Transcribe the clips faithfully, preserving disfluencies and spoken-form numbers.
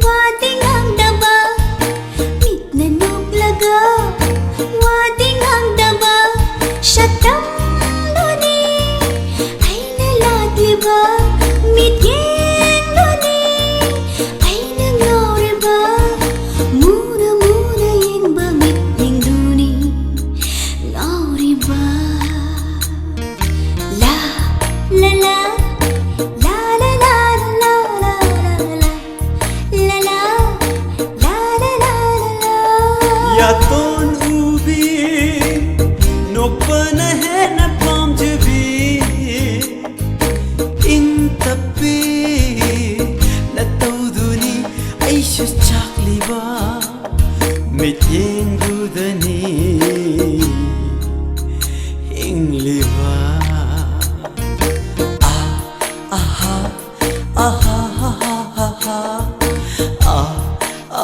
ꯋꯥꯗꯤ ꯉꯥꯡꯗꯕ, ꯃꯤꯠꯅ ꯅꯣꯛꯂꯒ ꯋꯥꯗꯤ ꯉꯥꯡꯗꯕ ꯁꯛꯇꯝꯗꯨꯅꯤ ꯑꯩꯅ ꯂꯥꯛꯂꯤꯕ ꯃꯤꯠꯌꯦꯡꯗꯨꯅꯤ ꯑꯩꯅ ꯉꯥꯎꯔꯤꯕ ꯃꯨꯅ ꯃꯨꯅ ꯌꯦꯡꯕ ꯃꯤꯠꯌꯦꯡꯗꯨꯅꯤ ꯉꯥꯎꯔꯤꯕ. ꯂꯥ, ꯂꯥ, ꯂꯥ, ꯂꯥ, ꯂꯥ, ꯂꯥ, ꯂꯥ, ꯂꯥ, ꯂꯥ, ꯂꯥ, ꯂꯥ, ꯂꯥ, ꯂꯥ, ꯂꯥ, ꯂꯥ. ꯌꯥꯇꯣꯟ ꯎꯕꯤ, ꯅꯣꯛꯄꯅ ꯍꯦꯟꯅ ꯄꯥꯝꯖꯕꯤ, ꯏꯪ ꯇꯞꯄꯤ ꯅꯇꯧꯗꯨꯅꯤ ꯑꯩꯁꯨ ꯆꯥꯛꯂꯤꯕ, ꯃꯤꯠꯌꯦꯡꯗꯨꯗꯅꯤ ꯍꯤꯡꯂꯤꯕ. ꯑꯥ, ꯑꯍꯥ, ꯑꯍꯥ, ꯑꯍꯥ, ꯑꯍꯥ, ꯑꯥ,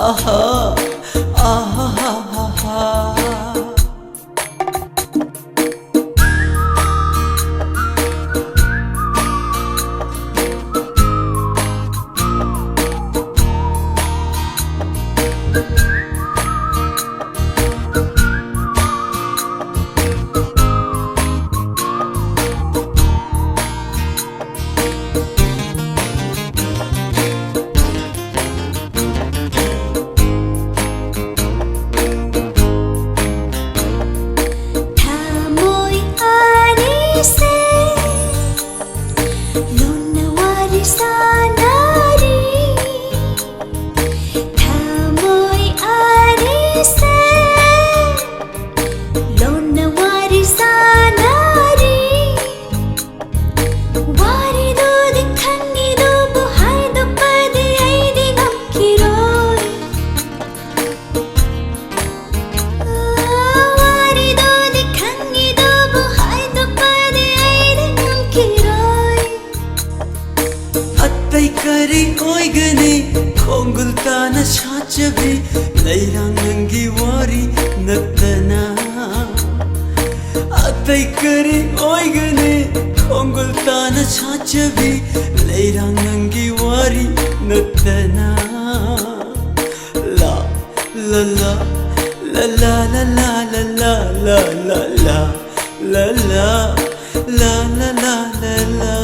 ꯑꯍꯥ, ꯑꯍꯥ, ꯑꯍꯥ. ꯊꯃꯣꯏ ꯑꯅꯤꯁꯦ ꯂꯣꯟꯅ ꯋꯥꯔꯤ ꯁꯥꯟꯅꯔꯤ. ꯊꯃꯣꯏ ꯑꯅꯤꯁꯦ ꯂꯣꯟꯅ ꯋꯥꯔꯤ ꯁꯥꯟꯅꯔꯤ. ꯋꯥꯔꯤꯗꯨꯗꯤ ꯈꯪꯉꯤꯗꯨꯕꯨ ꯍꯥꯏꯗꯣꯛꯄꯗꯤ ꯑꯩꯗꯤ ꯉꯝꯈꯤꯔꯣꯏ. ꯋꯥꯔꯤꯗꯨꯗꯤ ꯈꯪꯉꯤꯗꯨꯕꯨ ꯍꯥꯏꯗꯣꯛꯄꯗꯤ ꯑꯩꯗꯤ ꯉꯝꯈꯤꯔꯣꯏ. ꯑꯇꯩ ꯀꯔꯤ ꯑꯣꯏꯒꯅꯤ ꯈꯣꯡꯒꯨꯜ ꯇꯥꯅ ꯁꯥꯠꯆꯕꯤ ꯂꯩꯔꯥꯡ ꯅꯪꯒꯤ ꯋꯥꯔꯤ ꯅꯠꯇꯅ? ꯑꯇꯩ ꯀꯔꯤ ꯑꯣꯏꯒꯅꯤ ꯈꯣꯡꯒꯨꯜ ꯇꯥꯅ ꯁꯥꯠꯆꯕꯤ ꯂꯩꯔꯥꯡ ꯅꯪꯒꯤ ꯋꯥꯔꯤ ꯇꯅ ꯂ ꯂ ꯂ ꯂ ꯂ ꯂ ꯂ ꯂ ꯂ ꯂ ꯂ ꯂ ꯂ ꯂ ꯂ ꯂ ꯂ ꯂ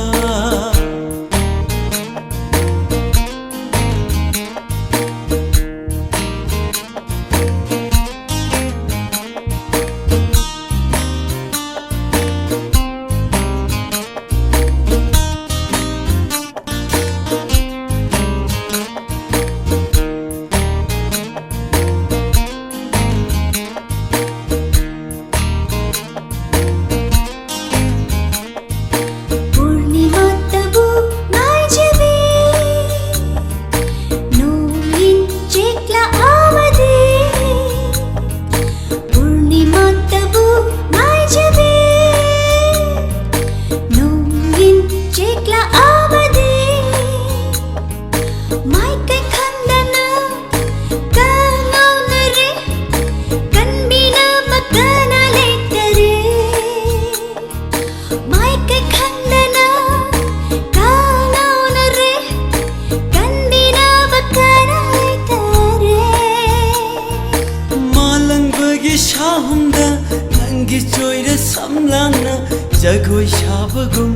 ꯄꯨꯔꯅꯤꯃꯥꯇꯕꯨ ꯉꯥꯏꯖꯕꯤ, ꯅꯣꯡꯏꯟ ꯆꯦꯛꯂꯥꯛꯑꯕꯗꯤ꯫ ꯄꯨꯔꯅꯤꯃꯥꯇꯕꯨ ꯉꯥꯏꯖꯕꯤ, ꯅꯣꯡꯏꯟ ꯆꯦꯛꯂꯥꯛꯑꯕꯗꯤ꯫ ꯃꯥꯏꯀꯩ ꯈꯪꯗꯅ ꯀꯥꯡꯉꯧꯅꯔꯦ, ꯀꯟꯕꯤꯅꯕ ꯀꯅꯥ ꯂꯩꯇꯔꯦ꯫ ꯃꯥꯏꯀꯩ ꯈꯪꯗꯅ ꯀꯥꯡꯉꯧꯅꯔꯦ, ꯀꯟꯕꯤꯅꯕ ꯀꯅꯥ ꯂꯩꯇꯔꯦ꯫ ꯃꯥꯂꯪꯕꯒꯤ ꯁꯥꯍꯨꯝꯗ ꯅꯪꯒꯤ ꯆꯣꯏꯔ ꯁꯝꯂꯥꯡꯅ ꯖꯒꯣꯏ ꯁꯥꯕꯒꯨꯝ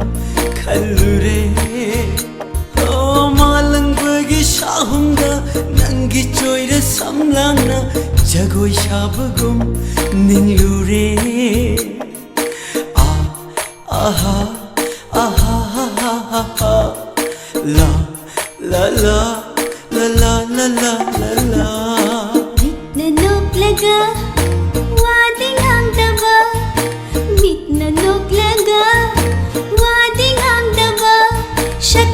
ꯈꯜꯂꯨꯔꯦ꯫ ꯑꯣ, ꯃꯥꯂꯪꯕꯒꯤ ꯁꯥꯍꯨꯝꯗ ꯅꯪꯒꯤ ꯆꯣꯏꯔ ꯁꯝꯂꯥꯡꯅ ꯖꯒꯣꯏ ꯁꯥꯕꯒꯨꯝ ꯅꯤꯡꯂꯨꯔꯦ꯫ ꯑꯥ, ꯑꯍꯥ, ꯑꯍꯥ, ꯍꯥ, ꯍꯥ, ꯍꯥ, ꯍꯥ꯫ ꯂꯥ, ꯂꯥ, ꯂꯥ, ꯂꯥ, ꯂꯥ, ꯂꯥ, ꯂꯥ, ꯂꯥ, ꯂꯥ꯫ ꯃꯤꯠꯅ ꯅꯣꯛꯂꯒ ꯋꯥꯗꯤ ꯉꯥꯡꯗꯕ, ꯃꯤꯠꯅ ꯅꯣꯛꯂꯒ ꯋꯥꯗꯤ ꯉꯥꯡꯗꯕ, ꯁꯛ